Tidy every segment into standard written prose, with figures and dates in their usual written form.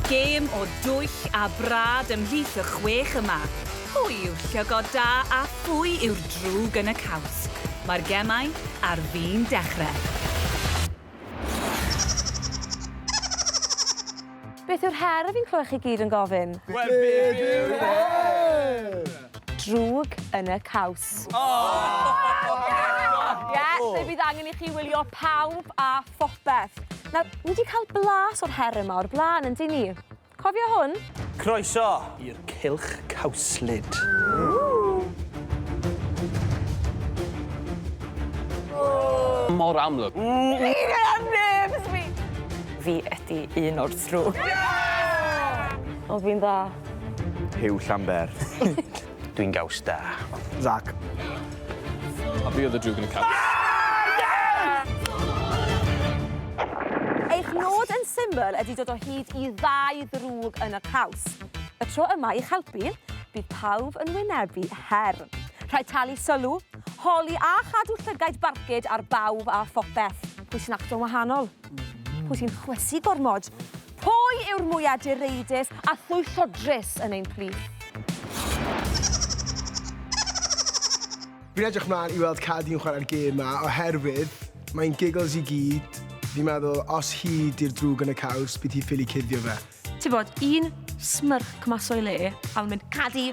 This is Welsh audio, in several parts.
Gêm o dwyll a brad ymhlith y chwech yma. Pwy yw'r llygod da a phwy yw'r drwg yn y caws? Mae'r gemau ar fin dechrau. Beth yw'r her fi'n clywed chi gyd yn gofyn? Wel, beth yw'r her? Drwg yn y caws. Ie, lle bydd angen i chi wylio pawb a phopeth. Nawr, ni 'di cael blas o'r her yma o'r blaen, yndyn ni? Cofio hwn? Croeso i'r cylch cawslyd. Mor amlwg. Fi'n mynd ar nerves fi! Fi ydi un o'r drwg. O, fi'n dda. Huw Llanber. Dwi'n gaws da. Zac. A fi oedd y drwg yn y caws. Eich nod yn syml ydy dod o hyd i ddau ddrwg yn y caws. Y tro yma i'ch helpu, bydd pawb yn wynebu her. Rhaid talu sylw, holi a chadw llygaid barcud ar bawb a phopeth. Pwy sy'n acto'n wahanol? Pwy sy'n chwysu gormod? Pwy yw'r mwya direidus a thwyllodrus yn ein plith? Fi'n edrych mlaen i weld Cadi yn chwarae'r gêm 'ma oherwydd mae'n giggles i gyd. Fi'n meddwl os hi 'di'r drwg yn y caws bydd hi ffili cuddio fe. Tibod, un smirk mas o'i le a mae'n mynd, Cadi!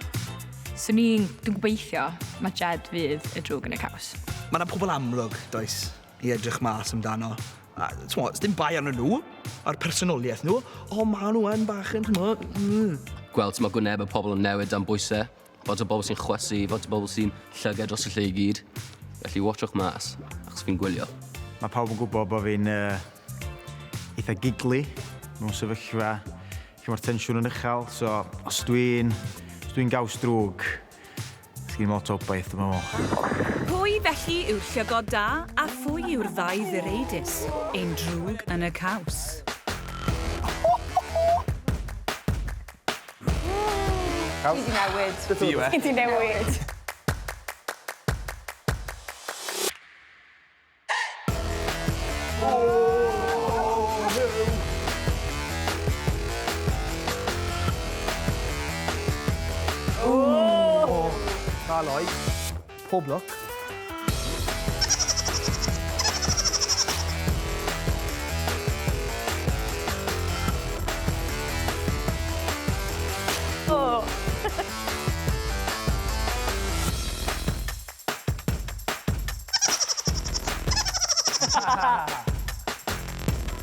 Swn i'n... Dwi'n gobeithio ma' Jed fydd y drwg yn y caws. Ma' 'na pobl amlwg, does, i edrych mas amdano. A, t'mo', sdim bai arnyn nhw, a'r personoliaeth nhw, ond ma' nhw yn bach yn, t'mo', mm. Gweld sut ma' gwynebau pobl yn newid dan bwysau. Faint o bobl sy'n chwysu, faint o bobl sy'n llygad dros y lle i gyd. Felly watchwch mas, achos fi'n gwylio. Mae pawb yn gwybod bod fi'n uh, eitha giggly mewn sefyllfa lle mae'r tensiwn yn uchel, so os dwi'n os dwi'n gaws drwg, Sgin i'm lot o obaith, dwi'n meddwl. Pwy felly yw'r llygod da a phwy yw'r ddau ddireidus, ein drwg yn y caws? Ti 'di newid. Fi yw e. Ti 'di newid. Da, Lloyd. Pob lwc.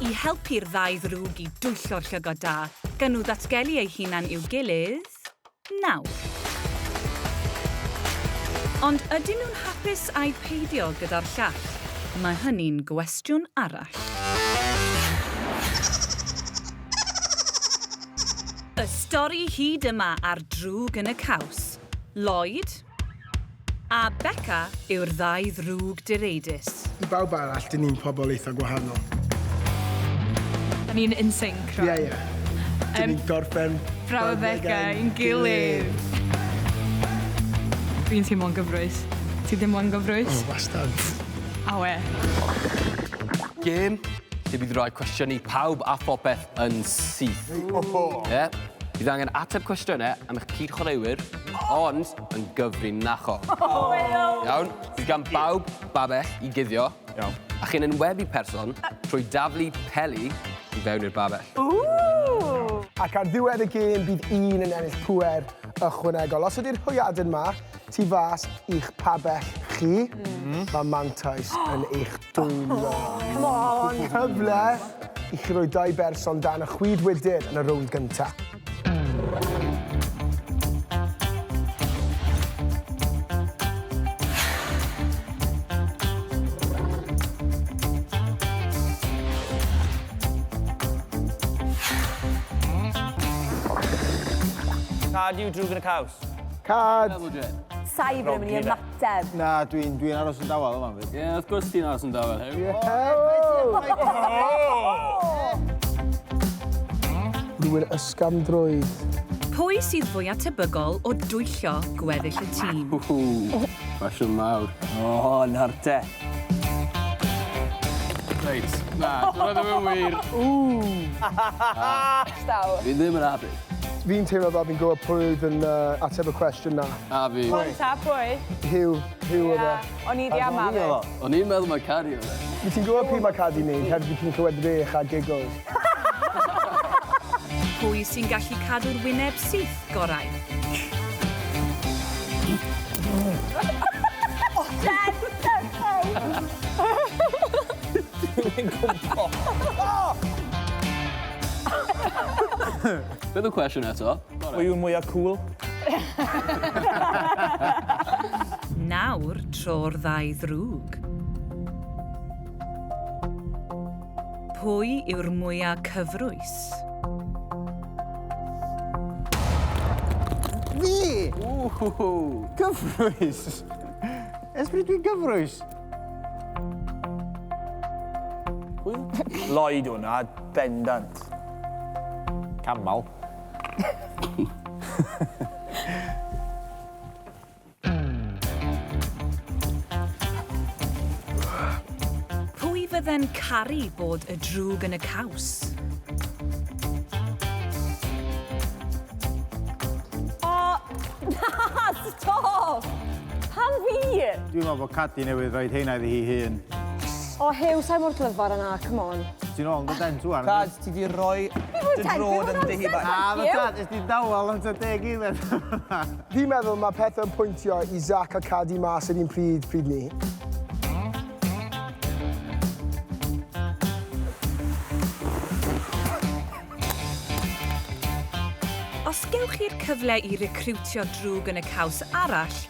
I helpu'r ddau ddrwg i dwyllo'r llygod da, gan nhw ddatgelu eu hunan i'w gilydd, nawr. Ond ydyn nhw'n hapus ai peidio gyda'r llall? Mae hynny'n gwestiwn arall. Y stori hyd yma ar Drwg yn y Caws. Lloyd, A Beca yw'r ddau ddrwg direidus. I bawb arall, dyn ni'n pobl eitha gwahanol. Da ni'n in sync rwan. Ie, ie. Dyn ni'n gorffen brawddegau ein gilydd. Dwi'n teimlo'n gyfrwys. Ti ddim yn gyfrwys? O, wastad. Awe. Gêm lle bydd rhaid cwestiynu pawb a phopeth yn syth. Ie? Bydd angen ateb cwestiynau am eich cyd-chwaraewyr, ond yn gyfrinachol. Iawn? Bydd gan bawb babell i guddio. Iawn. A chi'n enwebu person trwy daflu peli i fewn i'r babell. Ooh! Ac ar ddiwedd y gêm bydd un yn ennill pŵer ychwanegol. Os ydy'r hwyaden 'ma tu fas i'ch pabell chi, mae mantais yn eich dwylo. Come on! Cyfle i chi roi dau berson dan y chwid wydr yn y rownd gyntaf. Cad yw drwg yn y caws. Cad! Saif yn mynd i ymateb. Na, dwi'n dwi aros yn dawel yma. Ie, yeah, wrth gwrs ti'n aros yn dawel, Huw. Rhywun ysgafn droed. Pwy sydd fwyaf tebygol o dwyllo gweddill y tîm? Cwestiwn mawr. O, nawr te. Reit, Na, dyna ddim yn wir. Staw. Fi ddim yn hapus. Fi'n teimlo fel fi'n gwybod pwy oedd yn ateb y cwestiwn na. A fi. Pwy ta, pwy? Huw, Huw oedd e. O'n i di ama fe. O'n i'n meddwl mae Cadi oedd e. Fi ti'n gwybod pryd mae Cadi'n neud, hefyd fi ti'n clywed rech a giggles. Pwy sy'n gallu cadw'r wyneb syth gorau? Jen! Jen! Dwi'n gwmpo. Beth yw'r cwestiwn eto? Pwy yw'r mwyaf cool? Nawr tro'r ddau ddrwg. Pwy yw'r mwyaf cyfrwys? Fi! Gyfrwys! Ers pryd dwi'n gyfrwys? Lloyd hwnna, bendant. Camal. Pwy fydde'n caru bod y drwg yn y caws? O, na, stop! Pam fi? Dwi'n meddwl bod Cadi newydd roid heina iddi hi hun. O, Huw, sa'i mor glyfar yna, come on. Ti'n ôl yn dy dent ŵan? Cad, ti di roi dy drod yn dy hi bach. Na, ma Tad, es di dawel am tua deg eiliad. Fi'n meddwl mae pethau'n pwyntio i Zac a Cadi mas yr un pryd, pryd ni. Os gewch chi'r cyfle i recriwtio drwg yn y caws arall,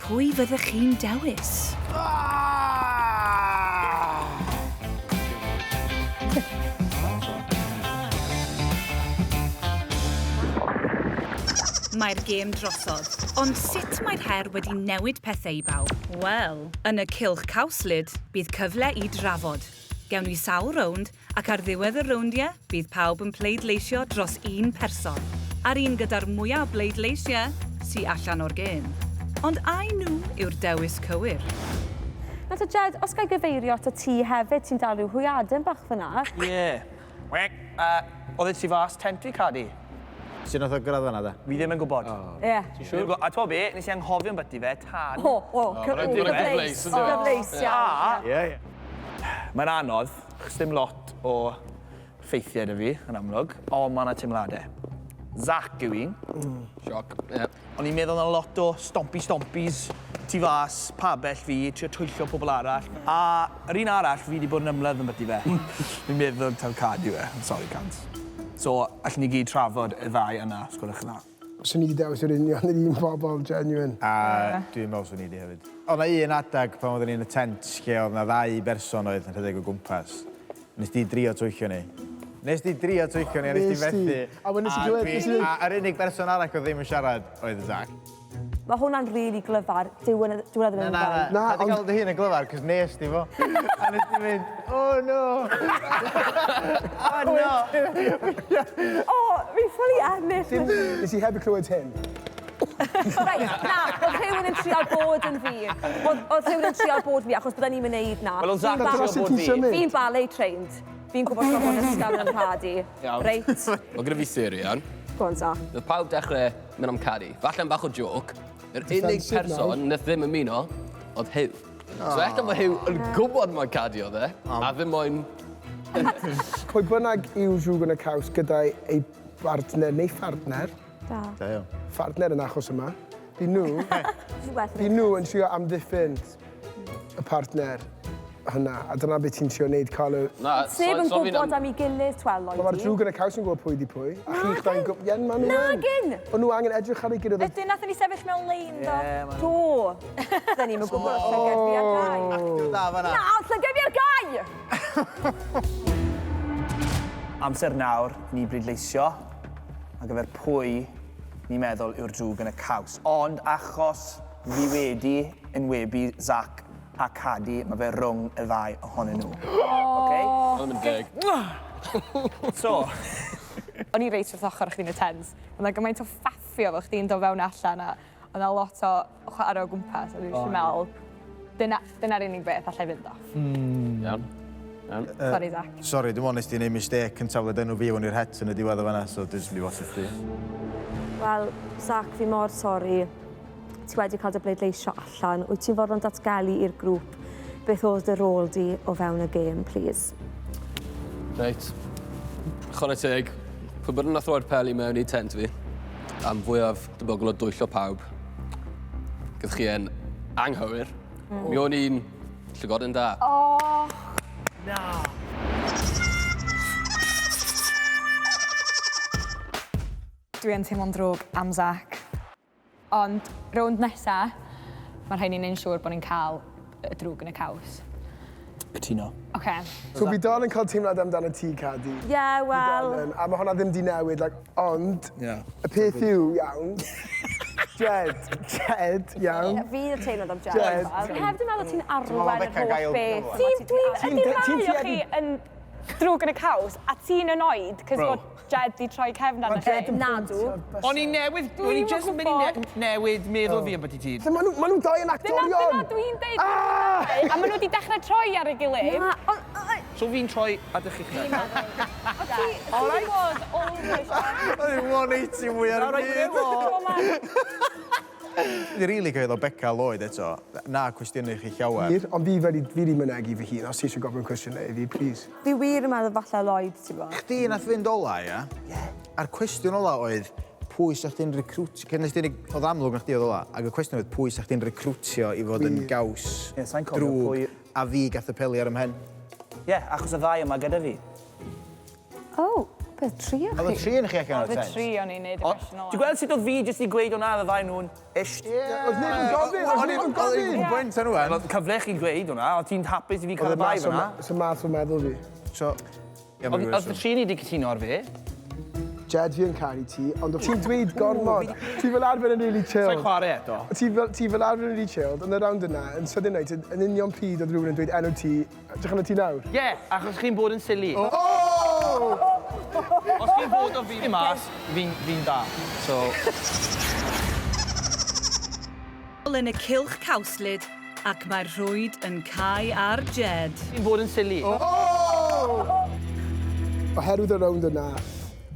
pwy fyddech chi'n dewis? Mae'r gêm drosodd, ond sut mae'r her wedi newid pethau i bawb? Wel, yn y cylch cawslyd, bydd cyfle i drafod. Gewn ni sawl rownd, ac ar ddiwedd y rowndiau, bydd pawb yn pleidleisio dros un person. A'r un gyda'r mwyaf o bleidleisiau sy allan o'r gêm. Ond ai nhw yw'r dewis cywir? Nawr te Jed, os ga i gyfeirio atat ti hefyd, ti'n dal rhyw hwyaden bach fan'na. Ie. Wec. Yy, oedd e tu fas tent fi, Cadi. Sut nath o gyrraedd fan'na de? Fi ddim yn gwybod. Ie. Ti'n siŵr? A t'mo' be', nes i anghofio ambyti fe tan... O, o, cyfleus. Cyfleus iawn. Ie, ie. Mae'n anodd, achos dim lot o ffeithiau 'da fi, yn amlwg, ond ma' 'na teimladau. Zac yw un. Sioc, ie. O'n i'n meddwl 'na lot o stompy stompies tu fas pabell fi, trio twyllo pobl arall. A yr un arall, fi 'di bod yn ymladd ambyti fe. Fi'n meddwl taw Cad yw e. I'm sorry, Cads. So, allwn ni gyd trafod y ddau yna, os gwelwch yn dda. Swn i 'di dewis yr union yr un bobl, genuine. A dwi'n meddwl swn i 'di hefyd. Oedd 'na un adeg pan oedden ni yn y tent lle oedd 'na ddau berson oedd yn rhedeg o gwmpas. Nes di drio twyllo ni. Nes di drio twyllo ni a nes di fethu. A wedyn nes i glywed... A, dwi, a yr unig berson arall oedd ddim yn siarad oedd Zac. Mae hwnna'n rili glyfar. Dyw hwnna dyw hwnna ddim yn Na, na, na. Paid â galw dy hun yn glyfar, cos nes di fo. A nes di mynd, oh no! Oh no! O, fi ffili ennill. Nes i heb clywed hyn. Reit, na, oedd rhywun yn trial bod yn fi. Oedd, oedd rhywun yn trial bod fi, achos bydden ni'n mynd na. Wel, oedd Zac yn trio bod fi. Fi'n ballet trained. Fi'n gwybod bod hwn ysgafn yn rhad i. Iawn. Reit. Mae gyda fi theori, iawn. Go on, Zac. Nath pawb dechrau mynd am Cadi. Falle am bach o joke. Yr unig person nath ddim ymuno oedd Huw. So ella bod Huw yn gwybod mai Cadi oedd e, a ddim moyn... Pwy bynnag yw drwg yn y caws gyda ei bartner neu phartner. Da. Da iawn. Phartner yn achos yma. By nhw... By nhw yn trio amddiffyn y partner hynna, a dyna beth ti'n trio wneud, cael y... Na, Sneb yn gwybod am ei gilydd, twel, Lloyd. Mae'r drwg yn y caws yn gwybod pwy di pwy. A chi'ch dau'n gwybod... Ie, maen nhw yn. Nagin! O'n nhw angen edrych ar ei gilydd. Ydyn, nathon ni sefyll mewn lein, do. Do. Dyn ni'm yn gwybod os llygad fi ar gau. Actio da fan'na. Na, oedd llygad fi ar gau! Amser nawr i ni bleidleisio ar gyfer pwy ni'n meddwl yw'r drwg yn y caws. Ond achos fi wedi enwebu Zac a Cadi, mae fe rhwng y ddau ohonyn nhw. Oce? Oedd yn deg. So. O'n i reit wrth ochr chdi yn y tent. Oedd 'na gymaint o ffaffio fel chdi'n dod fewn a allan a oedd 'na lot o chwarae o gwmpas a dwi jyst yn meddwl dyna, dyna'r unig beth allai fynd off. Iawn. Sorry, Zach. Sori, dwi'n meddwl nes di neud mistake yn taflu enw fi fewn i'r het yn y diwedd o fanna, so dwi'n jyst mynd i watsio chdi. Wel, Zach, fi mor sori. Ti wedi cael dy bleidleisio allan. Wyt ti'n fodlon datgelu i'r grŵp beth oedd dy rôl di o fewn y gêm, please? Reit. Chwarae teg. Pwy bynnag nath roi'r peli mewn i tent fi, am fwyaf debygol o dwyllo pawb, gyda chi yn anghywir. Mi o'n i'n llygoden da. Oh! Na! Dwi yn teimlo'n drwg am Zach. Ond rownd nesa, mae rhaid ni wneud yn siŵr bod ni'n cael y drwg yn y caws. Cytuno. Oce. So fi dal yn cael teimlad amdano ti, Cadi. Ie, wel... A mae hwnna ddim di newid, like, ond... Yeah. Y peth yw, iawn, Jed, Jed, iawn. Ie, fi yw'r teimlad am Jed. Jed. Fi hefyd yn meddwl ti'n arwain yr holl beth. Ti'n, dwi'n, ydy'r ddau o chi yn drwg yn y caws, a ti'n annoyed, cos bod Jed di troi cefn arno chi. Nadw. O'n i newydd, o'n i just yn mynd i newid meddwl fi ambyti ti. Maen nhw, ma nhw dau yn actorion! Dyna, dyna dwi'n deud. Ah! A maen nhw wedi dechrau troi ar ei gilydd. Na, ond... So fi'n troi a dych chi'ch Fi'n meddwl. O ti, ti wedi bod always... O'n i'n 180 mwy ar y byd. Fi rili cyhoeddo Beca Lloyd eto. Na cwestiynu chi llawer. Wir, ond fi wedi, fi wedi mynegi fy hun, os ti eisiau gofyn cwestiynau i fi, please. Fi wir yn meddwl falle Lloyd, ti'n bod. Chdi nath fynd ola, ia? Ie. A'r cwestiwn ola oedd, pwy sa chdi'n recrwtio... Cyn nes di, oedd amlwg na chdi oedd ola, ac y cwestiwn oedd pwy sa chdi'n recrwtio i fod yn gaws Ie, sai'n cofio drwg, pwy- a fi gath y peli ar 'y mhen. Ie, achos y ddau yma gyda fi. O, beth, tri o chi? Oedd y tri yn chi allan o'r Oedd y tent? tri o'n i'n neud y cwestiwn ola. Ti'n gweld sut oedd fi jyst i gweud hwnna, oedd y ddau nhw'n isht. Ie, oedd neb yn gofyn, oedd neb yn gofyn. Oedd e'n bwynt ar wan. Oedd cyfle chi gweud hwnna, oedd ti'n hapus i fi cael y bai fyna. Oedd e mas o meddwl fi. So, ie, mae'n Oedd y tri ni wedi cytuno ar fe. Jed, fi yn caru ti, ond ti'n dweud gormod. Ti fel arfer yn really chill. Sa'n chwarae eto. Ti fel, ti fel arfer yn really chilled, ond y rownd yna, yn sydyn reit, yn union pryd oedd rhywun yn dweud enw ti, Edrych arno ti nawr. Ie, achos chi'n bod yn silly. Oh! Os chi'n bod o fi mas, fi'n fi da. So... Yn y cylch cawslyd ac mae'r rhwyd yn cau ar Jed. Fi'n bod yn silly. Oh! Oherwydd y rownd yna,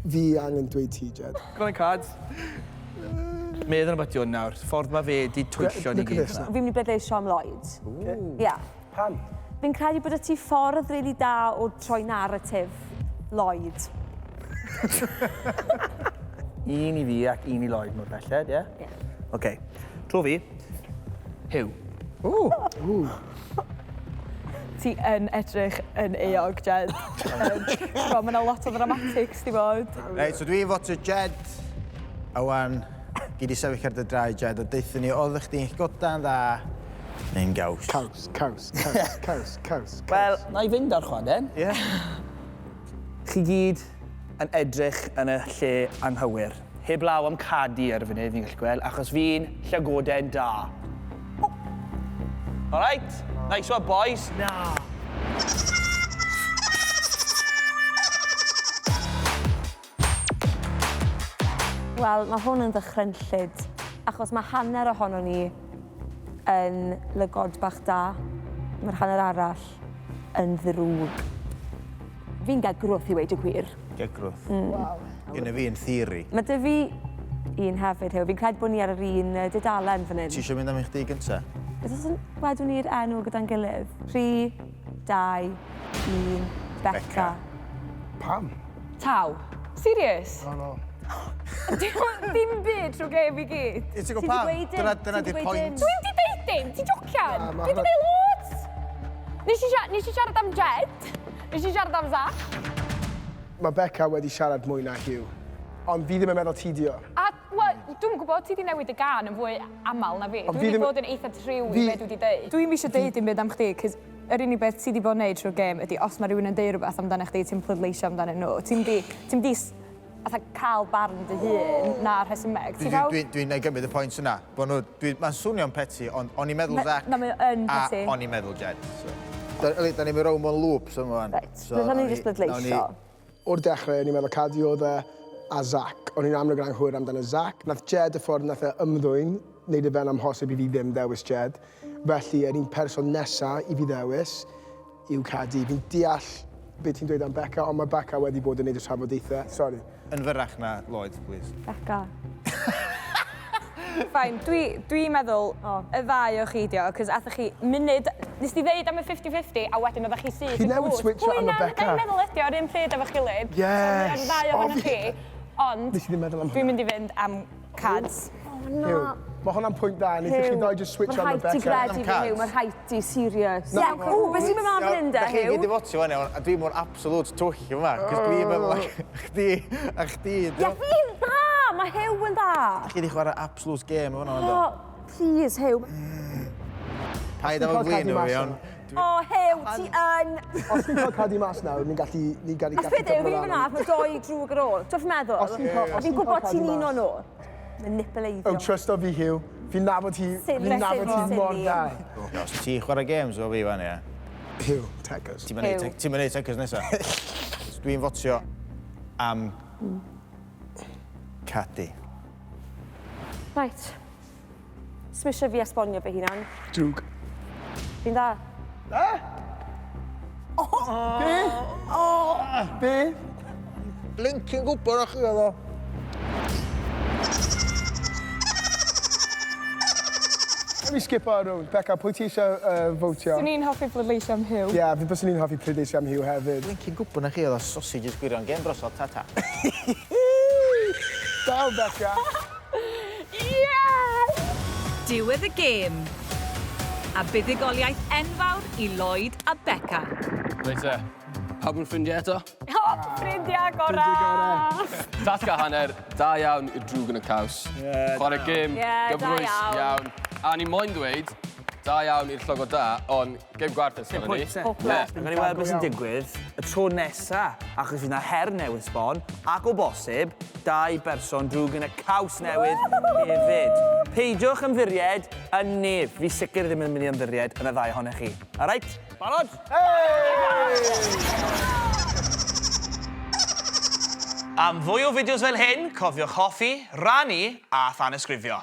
fi angen dweud ti, Jed. Go on, cards. Meddwl ambyti hwn nawr. Ffordd mae fe 'di twyllo ni gyd. Fi'n mynd i bleidleisio am Lloyd. Ie. Pam? Fi'n credu bod 'da ti ffordd rili da o troi naratif Lloyd. Un i fi ac un i Lloyd mor belled, ie? Ie. Oce. Tro fi. Huw. Ww. Ti yn edrych yn euog, Jed. Yym, mae 'na lot o dramatics 'di bod. Reit, so dwi'n fotio Jed. A wan, gei di sefyll ar dy draed, Jed, a deutha ni, oeddech chdi'n llygodan dda neu'n gaws? Caws, caws, caws, caws, caws, caws. Wel, na i fynd ar chwaden. Ie. Chi gyd yn edrych yn y lle anghywir. Heblaw am Cadi ar y funud, fi'n gallu gweld, achos fi'n llygoden da. All right, nice one, boys. Na. Wel, mae hwn yn ddychrynllyd, achos mae hanner ohono ni yn lygod bach da, mae'r hanner arall yn ddrwg. Fi'n gegrwth i weud y gwir. Gegrwth? Mm. Waw. Gynna fi yn theori. Mae dy fi un hefyd, Huw. Fi'n credu bod ni ar yr un dudalen fan hyn. Ti eisiau mynd am eich di gynta? Beth os wedwn ni'r enw gyda'n gilydd? 3, 2, 1, Beca. Beca. Pam? Taw. Serious? No, no. Dim byd trwy gêm i gyd. Ti'n gwybod pam? Dyna, dyna di'r pwynt. Dwi'n di deud dim, ti'n jocian? Dwi di deud loads. Nes i, nes i siarad am Jed, nes i siarad am Zach. Mae Beca wedi siarad mwy na Huw, ond fi ddim yn meddwl ti di o. A, wel, dwi'm yn gwybod, ti di newid y gân yn fwy aml na fi. Dwi wedi bod yn eitha triw i be dwi wedi deud. Dwi'm eisiau deud dim byd am chdi, cos yr unig beth ti 'di bod yn neud trwy'r gêm ydi os ma' rhywun yn deud rhywbeth amdano chdi ti'n pleidleisio amdanyn nhw. Ti'm 'di ti'm 'di fatha cael barn dy hun na rhesymeg. Ti fel? Dwi'n dwi, dwi gymryd y pwynt yna. Bo nhw, dwi, mae'n swnio'n petty, ond o'n i'n meddwl Zach. Na, mae yn petty. A o'n i'n meddwl Jed. So. Da, da ni'n mynd rownd mewn loop, so yma. Reit, so, nawn ni jyst bleidleisio. O'r dechrau, o'n i'n meddwl Cadi oedd e a Zach. O'n i'n amlwg yn anghywir amdano Zach. Nath Jed y ffordd nath e ymddwyn, wneud e fe'n amhosib i fi ddim dewis Jed. Felly, yr un person nesa i fi ddewis, yw Cadi. Fi'n deall beth ti'n dweud am Beca, ond mae Beca wedi bod yn neud y trafodaethau. Sori. Yn fyrrach na Lloyd, please. Beca. Fine, dwi, dwi meddwl y ddau o chi dio, cos athoch chi munud, nes di ddeud am y 50-50, a wedyn oeddech chi syth Chi newydd switcho am y Beca. Pwy na, meddwl ydi o'r un pryd efo'ch gilydd. Yes! So, y ddau ohonoch chi, ond Nes i ddim meddwl am hwnna. dwi'n mynd i fynd am Cads. O, na. Huw, mae hwnna'n pwynt da, wnaethoch chi ddoi just switch am y Mae'n rhaid ti Beca. gredu fi, Huw, mae'n rhaid ti, serious. Ie, ww, beth sy'n mynd mlaen fan hyn de, Da chi Huw? gyd i fotio fan iawn, a dwi mewn absolute twll yma, cos dwi'n meddwl like, chdi a chdi. Ie, fi'n dda! Mae Huw yn dda! Chi di chwarae absolute game o hwnna, O, please, Huw. Paid am y flin o fi, iawn. O, Huw, ti yn... Os ni'n cael Cadi mas nawr, ni'n gallu... Ni'n gallu Os beth yw, fi'n mynd mas, mae doi drwg ar ôl. Ti'n meddwl? Os ti'n cael... Fi'n gwybod ti'n un o nhw. Manipuleiddio. Oh, trust o fi, Huw. Fi'n nabod hi, fi'n nabod hi mor dda. Os ti chwarae games o fi, fan, ie. Huw, Teckers. Ti'n mynd neud Teckers nesa. Dwi'n fotio am Cadi. Right. Sdim eisiau fi esbonio fy hunan. Drwg. Fi'n dda. Eh? Oh! Be? Oh! Be? Blincin gwybod o'ch chi oedd o. Let me skip our round. Beca, pwy ti eisiau uh, fotio? Swn i'n hoffi pleidleisio am Huw. Ie, yeah, fi byswn i'n hoffi pleidleisio am Huw hefyd. Blincin gwybod na chi oedd o sausages gwirion. Gêm drosodd, ta ta. Da iawn, Beca. Yes! Diwedd y gêm. A buddugoliaeth enfawr i Lloyd a Beca. Reit te, pawb yn ffrindiau eto? O, ffrindiau gorau! Tasg a hanner, da iawn i'r drwg yn y caws. Yeah, Chwarae gêm, Ie, da gyfrwys iawn. iawn. A ni moyn dweud, da iawn i'r llogo da, ond gêm gwarthus gyda ni. Pwynt, e. Ie. Gawn ni weld beth sy'n digwydd y tro nesa, achos fydd 'na her newydd sbon, ac o bosib, dau berson drwg yn y caws newydd hefyd. Peidiwch ymddiried yn neb. Fi sicr ddim yn mynd i ymddiried yn y ddau ohonoch chi. Alright? Barod? Am fwy o fideos fel hyn, cofiwch hoffi, rannu a thanysgrifio.